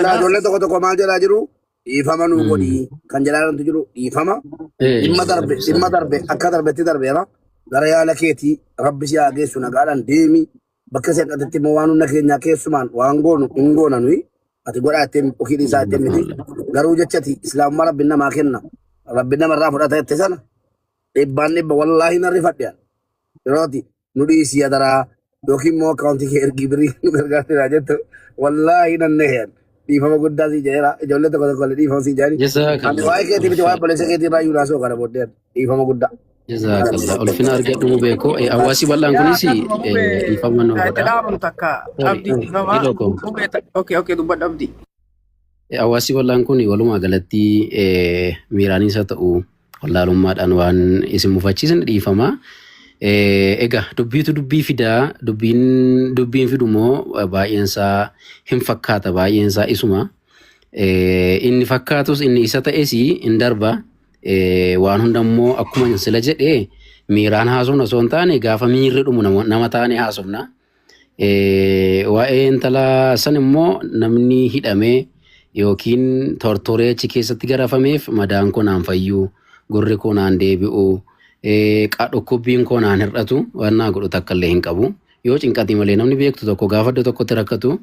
Ilaa kana ijoollee tokko tokko maal jedhaa jiru? Dhiifama nuu godhi kan jedhaa jirantu jiru dhiifama. Dhimma darbe dhimma darbe akka darbetti darbeera. Gara yaala keetii rabbi si haa geessu nagaadhaan deemi. Bakka si hanqatetti immoo waan humna keenyaa keessumaan waan goonu hin goona nuyi. Ati godhaa ittiin ofii dhiisaa ittiin miti. Garuu jechati islaamummaa rabbi namaa kenna. Rabbi namarraa fudhata jette sana dhibbaan dhibba wallaahi nan rifadhe. Yeroo ati nu dhiisii adaraa yookiin immoo akkaawuntii kee ergii birii nu gargaartira jettu wallaahi nan neheen. Dhiifama guddaa sii jedheera. Ijoollee tokko tokko illee dhiifama sii jedhani. Ani Jazaakallah. waa'ee keetii miti waa'ee obboleessa keetii irraa iyyuu naasoo kana booddee dhiifama guddaa. Jazaakallah. Ulfina argadhu mu beeko. Hawaasi bal'aan Yaa kunis akkasuma mubee dhiifama nu itti godha. dhaabnu takka Sorry. abdii dhiifama Hidhoo koo. mubee okay okay dubbadhu abdii. Hawaasi bal'aan kun walumaa galatti miiraanis haa ta'u wallaalummaadhaan waan isin mufachiisan dhiifama. Egaa dubbiitu dubbii fidaa dubbiin dubbiin fidu immoo baay'een isaa hin fakkaata baay'een isaa isuma. Inni fakkaatus inni isa ta'es hin darba. Waan hunda immoo akkuma sila jedhe miiraan haasofna osoo hin taane gaafa miirri dhumu nama taane haasofna. Waa'ee intala san immoo namni hidhamee yookiin tortoree achi keessatti garafameef madaan koo naan fayyu, gurri koo naan deebi'u, dhukkubbiin koo naan hir'atu waan naa godhu takka illee hin qabu. Yoo cinqati malee namni beektu tokko gaafa iddoo tokkotti rakkatu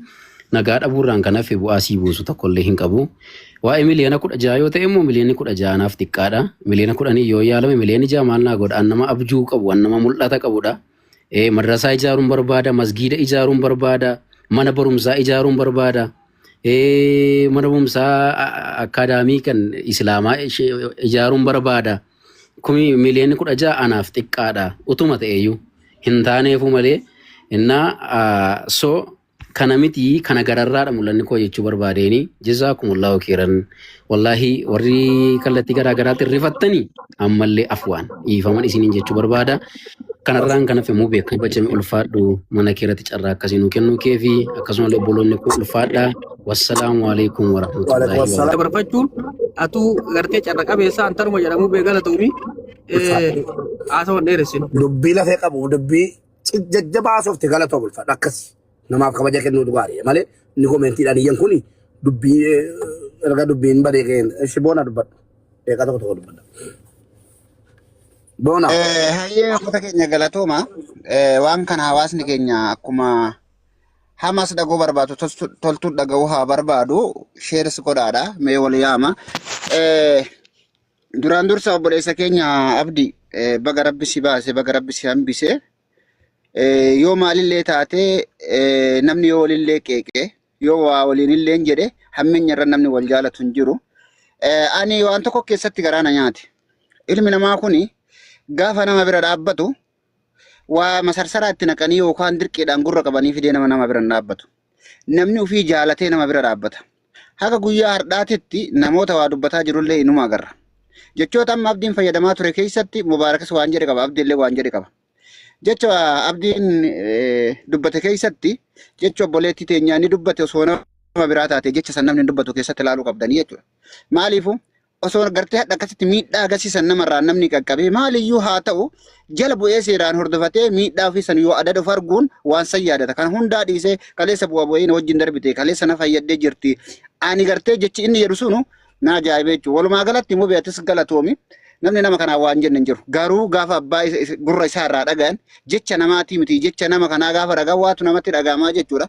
nagaa dhabuurraan kan hafe bu'aa sii buusu tokko illee hin qabu. Waa'ee miliyoona 16 yoo ta'e immoo miliyoonni 16 naaf xiqqaadha. Miliyoona 10 yoo yaalame miliyoonni 6 maal naa godha? An nama abjuu qabu, an nama mul'ata qabudha. Madrasaa ijaaruun barbaada, masgiida ijaaruun barbaada, mana barumsaa ijaaruun barbaada. Mana barumsaa akkaadaamii kan Islaamaa ijaaruun barbaada. Kumi miliyoonni 16 anaaf xiqqaadha. Utuma ta'eyyuu hin taaneefu malee innaa so kana miti kana gararraadha mul'anni koo jechuu barbaadeeni jazaakumullahu khairan wallaahi warri kallattii garaa garaatti rifattanii ammallee afwaan dhiifaman isiniin jechuu barbaada. Kanarraan kan hafe mubee kabajame ulfaadhu mana kee irratti carraa akkasii nuu kennuu kee fi akkasumallee obboloonni koo ulfaadha. Wassalaamu alaikum Waalaikum warahmatullaahi assalaam. wabarakatuh. Dabarfachuun atuu gartee carra qabeessa antaruma jedhamuu beekala ta'uuni Ulfaadha. haasawan dheeressinu. Dubbii lafee qabu dubbii jajjabaa haasofte galatoom ulfaadha akkas namaaf kabaja kennuutu gaariidha malee inni koomentiidhaan iyyan kun dubbii erga dubbiin badee ka'een ishi boona dubbadhu eegaa tokko tokko dubbadha. Boona. Hayyee uummata keenya galatooma. Waan kana hawaasni keenya akkuma hamas dhaguu barbaadu toltuu dhaga'uu haa barbaadu sheeris godhaadha mee wal yaama. Duraan dursa obboleessa keenya Abdi baga rabbi si baase baga rabbi si hambise. Yoo maalillee taate namni yoo walillee qeeqe yoo waa waliinillee jedhe hammeenya irra namni wal jaalatu hin jiru. Ani waan tokko keessatti garaa na nyaate. Ilmi namaa kuni gaafa nama bira dhaabbatu waa masarsaraa itti naqanii yookaan dirqiidhaan gurra qabanii fidee nama nama bira hin dhaabbatu. Namni ofii jaalatee nama bira dhaabbata. Haga guyyaa hardhaatitti namoota waa dubbataa jirullee inuma agarra. Jechoota amma Abdiin fayyadamaa ture keessatti Mubaarakis waan jedhe qaba, Abdiillee waan jedhe qaba. Jecha Abdiin dubbate keessatti jecha obboleettii teenyaa ni dubbate osoo nama biraa taate jecha san namni dubbatu keessatti ilaaluu qabdanii jechuudha. Maaliifuu osoo gartee hadha akkasitti miidhaa agarsiisan namarraa namni qaqqabee maaliyyuu haa ta'u jala bu'ee seeraan hordofatee miidhaa ofii san yoo adada of arguun waan san yaadata. Kana hundaa dhiisee kaleessa bu'a bu'ee na wajjin darbite kaleessa na fayyaddee jirti. Ani gartee jechi inni jedhu sunu na ajaa'ibee jechuudha. Walumaa galatti immoo beektis galatoomi. Namni nama kanaa waan jenne hin jiru. Garuu gaafa abbaa gurra isaa irraa dhagayan jecha namaatii miti jecha nama kanaa gaafa dhagaan waatu namatti dhagahamaa jechuudha.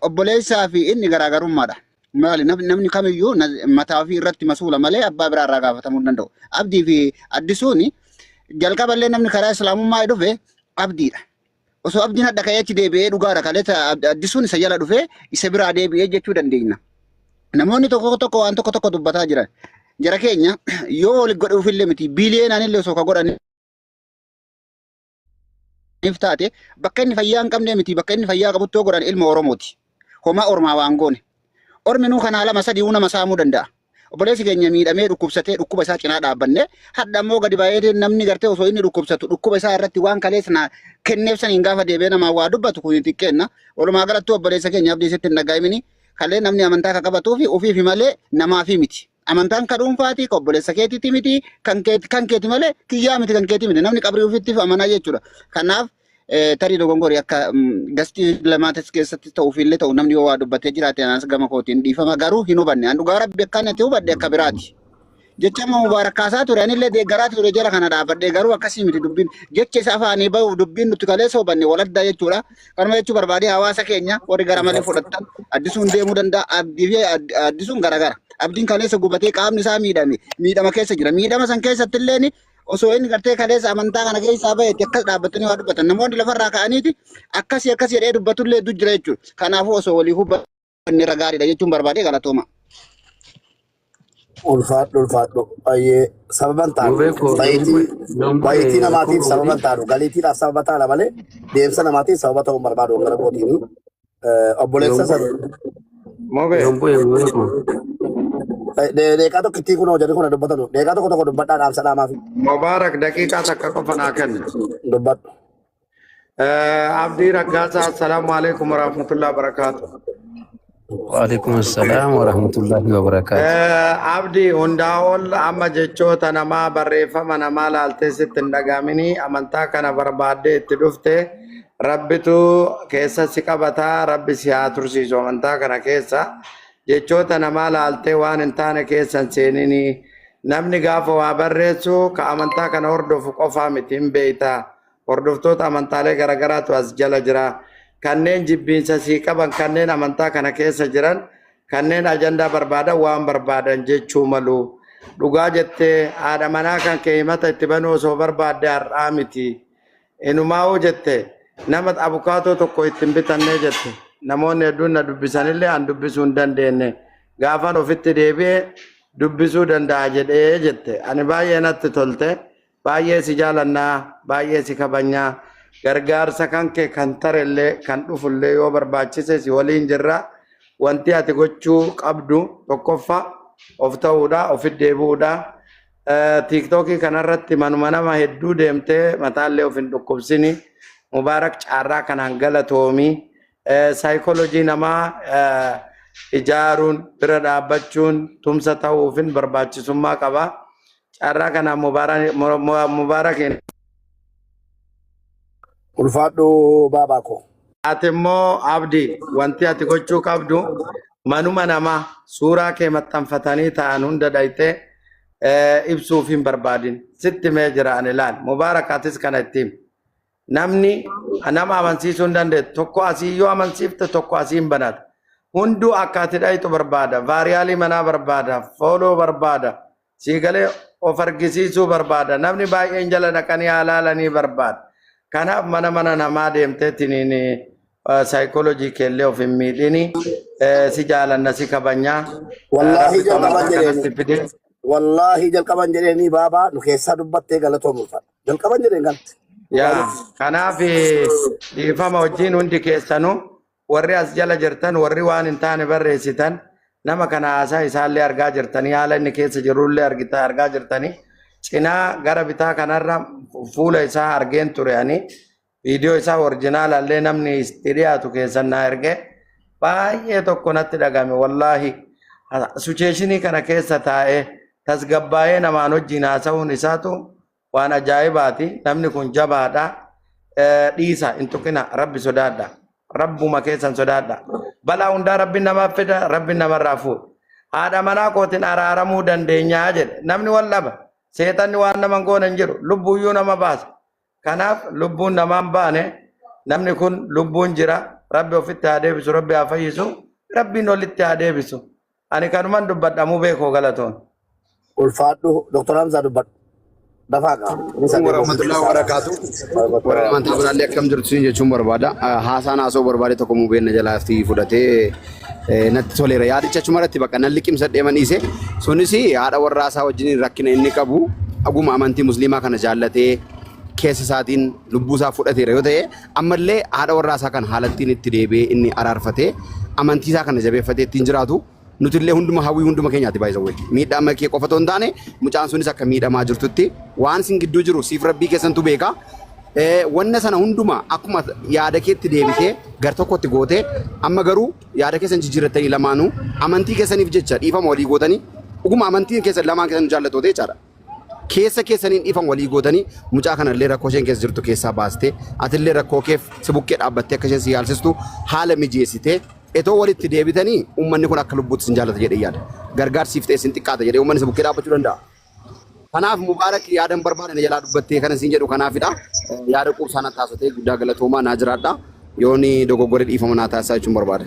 Obboleessaa fi inni garaagarummaadha. Maali namni kamiyyuu mataa ofii irratti masuula malee abbaa biraa irraa gaafatamuu hin danda'u. Abdii fi Addisuun jalqaballee namni karaa islaamummaa dhufe Abdiidha. Osoo Abdiin hadha ka'ee achi deebi'ee dhugaadha kaleessa Addisuun isa jala dhufee isa biraa deebi'ee jechuu dandeenya. Namoonni tokko tokko waan tokko tokko dubbataa jiran. Jara keenya yoo wal godhuufillee miti biiliyoonaan illee osoo ka godhan if taate bakka inni fayyaa hin qabne miti bakka inni fayyaa qabutti yoo godhan ilma Oromooti. Homaa ormaa waan goone. Ormi nuu kanaa lama sadii nama saamuu danda'a. Obboleessi keenya miidhamee dhukkubsatee dhukkuba isaa cinaa dhaabbanne hadha immoo gadi baay'ee namni gartee osoo inni dhukkubsatu dhukkuba isaa irratti waan kaleessa na kenneef saniin gaafa deebi'ee namaa waa dubbatu kun xiqqeenna. Walumaa galatti obboleessa keenya abdii sitti hin dhaga'imini kalee namni amantaa ka qabatuu fi ofiifi malee namaafi miti. Amantaan ka dhuunfaati, ka obboleessa keetiiti miti, kan keeti malee kiyyaa miti kan keeti miti. Namni qabrii ofiitti amanaa jechuudha. Kanaaf Tarii dogongori akka gastii lamaatis keessatti ta'uufillee ta'u namni yoo waa dubbatee jiraate anas gama kootiin dhiifama garuu hin hubanne. An dhugaa rabbi akka inni hubadhe akka biraati. Jecha amma Mubaarak kaasaa ture anillee deeggaraa ture jala kana dhaabadhee garuu akkasii miti dubbiin jecha isa afaanii bahuuf dubbiin nuti kaleessa hubanne waladdaa jechuudha. Kanuma jechuu barbaadee hawaasa keenya warri gara malee fudhattan addisuun deemuu danda'a abdii fi addisuun garagara. Abdiin kaleessa gubatee qaamni isaa miidhame miidhama keessa jira. Miidhama san keessatti illee osoo inni gartee kaleessa amantaa kana keessaa baheetti akkas dhaabbatanii waa dubbatan. Namoonni lafarraa ka'aniiti akkasii akkasii jedhee dubbatullee hedduu jira jechuudha. Kanaafuu osoo walii hubanne irra gaariidha jechuun barbaadee galatooma. Ulfaadhu ulfaadhu. Baay'ee sababan taanu. Mubee koo Bayitii yoon bayitii bu'e rakkoo namaatiif qabuuti. sababan taanu. Galiitiidhaaf sababa taana malee deemsa namaatiif sababa ta'uu hin barbaadu gara kootiini. Yoon Obboleessa bu'e san Mubee. yoon bu'e mubee koo. deeqaa tokkittii kunoo jedhu kuna dubbatanu. Deeqaa tokko tokko dubbadhaa dhaamsa dhaamaafi Mubaarak daqiiqaa takka qofa naa kenni. dubbadhu. Abdii Raggaasaa, assalaamu alaikum warahmatullahi wabarakaatu. Waalaikum assalaam warahmatullahi wabarakaatu. Abdii hundaa ol amma jechoota namaa barreeffama namaa laaltee sitti hin dhagaamini amantaa kana barbaaddee itti dhufte rabbitu keessa si qabataa rabbi si haa tursiisu amantaa kana keessa jechoota namaa laaltee waan hin taane keessa hin seenini namni gaafa waa barreessu ka amantaa kana hordofu qofaa miti hin beeyta Hordoftoota amantaalee garagaraatu as jala jira. Kanneen jibbiinsa sii qaban, kanneen amantaa kana keessa jiran, kanneen ajandaa barbaadan waan barbaadan jechuu malu. Dhugaa jettee haadha manaa kan kee himata itti banuu osoo barbaadde har'aa miti. Inumaa'uu jette nama abukaatoo tokko itti hin bitannee jette. Namoonni hedduun na dubbisanillee an dubbisuu hin dandeenye. Gaafan ofitti deebi'e dubbisuu danda'a jedhee jette. Ani baay'ee natti tolte. Baay'ee si jaalanna, baay'ee si kabanya. Gargaarsa kan kee kan tarellee kan dhufullee yoo barbaachise si waliin jirra. Wanti ati gochuu qabdu tokkoffaa of ta'uudha, ofitti deebi'uudha. Tiiktookii kanarratti manuma nama hedduu deemtee mataallee of hin dhukkubsini. Mubaarak caarraa kanaan galatoomi. Saayikoolojii namaa ijaaruun bira dhaabbachuun tumsa ta'uufin barbaachisummaa qaba. Carraa kanaan Mubaarakiin. Ulfaadhu baabaa koo. Ati immoo Abdi wanti ati gochuu qabdu manuma namaa suuraa kee maxxanfatanii ta'an hunda dhayxee ibsuuf hin barbaadin. Sitti mee jira ani laal. Mubaarak atis kana itti himi. Namni nama amansiisuu hin dandeettu. Tokko asii yoo amansiifte tokko asii hin banata. Hunduu akka ati dhayxu barbaada. Vaariyaalii manaa barbaada. Fooloo barbaada. Sii galee of argisiisuu barbaada. Namni baay'een jala dhaqanii haa laalanii barbaada. Kanaaf mana mana namaa deemtee tiniin saayikoolojii keellee of hin miidhini. Si jaalanna si kabajna. Wallaahi Rabbi jalqaban amantaa jedheeni. kanatti fide. Wallaahi jalqaban jedheeni baabaa nu keessaa dubbattee galatoomi ulfaadha. Jalqaban jedheen kana. Yaa kanaaf dhiifama wajjin hundi keessanuu Warri as jala jirtan warri waan hin taane barreessitan nama kana haasaa isaallee argaa jirtanii haala inni keessa jirullee argita argaa jirtanii cinaa gara bitaa kanarra fuula isaa argeen ture ani viidiyoo isaa orjinaalallee namni itti dhiyaatu keessan naa erge baay'ee tokko natti dhagame wallaahi sucheeshinii kana keessa taa'ee tasgabbaa'ee namaan wajjin haasa'uun isaatu Waan ajaa'ibaati. Namni kun jabaadha. Dhiisa hin tuqina. Rabbi sodaadha. Rabbuma keessan sodaadha. Balaa hundaa rabbi namaaf fida, rabbi namarraa fuudha. Haadha manaa kootiin araaramuu dandeenyaa jedhe. Namni wal dhaba. Seexanni waan nama hin goone hin jiru. Lubbuyyuu nama baasa. Kanaaf lubbuun namaa hin baane namni kun lubbuun jira. Rabbi ofitti haa deebisu, rabbi haa fayyisu, rabbiin olitti haa deebisu. Ani kanuman dubbadha mubee koo galatoon. Ulfaadhu Dr. Hamzaa dubbadhu. Dafaa gaa. Inni sadii warahmatullahi wabarakatuh. Warra amantaa biraallee akkam jirtu siin jechuun barbaada. Haasaan haasoo barbaade tokko mubeen na jalaa fi fudhatee natti toleera. Yaadicha achuma irratti bakka nan liqimsadhee man dhiise. Sunis haadha warraa isaa wajjin rakkina inni qabu dhuguma amantii musliimaa kana jaallatee keessa isaatiin lubbuu isaa fudhateera yoo ta'e ammallee haadha warraa isaa kana haalattiin itti deebi'ee inni araarfatee amantii isaa kana jabeeffatee ittiin jiraatu nutillee hunduma hawwii hunduma keenyaati baay'isa wayii. Miidhaa amma kee qofa otoo hin taane mucaan sunis akka miidhamaa jirtutti waan isin gidduu jiru siif rabbii keessantu beeka. Wanna sana hunduma akkuma yaada keetti deebitee gar tokkotti gootee amma garuu yaada keessan jijjiirrattanii lamaanuu amantii keessaniif jecha dhiifama walii gootanii dhuguma amantiin keessan lamaan keessan jaallatoo ta'e jechaadha. Keessa keessaniin dhiifama walii gootanii mucaa kanallee rakkoo isheen keessa jirtu keessaa baastee atillee rakkoo keef si bukkee dhaabbattee akka isheen si yaalsistu haala mijeessitee etoo walitti deebitanii uummanni kun akka lubbuutti sin jaallata jedhee yaada. Gargaarsiif ta'e sin xiqqaata jedhee uummanni si bukkee dhaabbachuu danda'a. Kanaaf Mubaarak yaadan barbaade na jalaa dubbattee kana siin jedhu kanaafidha. Yaada quubsaa na taasisee guddaa galatoomaa naa jiraadha. Yooni dogoggore dhiifama naa taasisaa jechuun barbaade.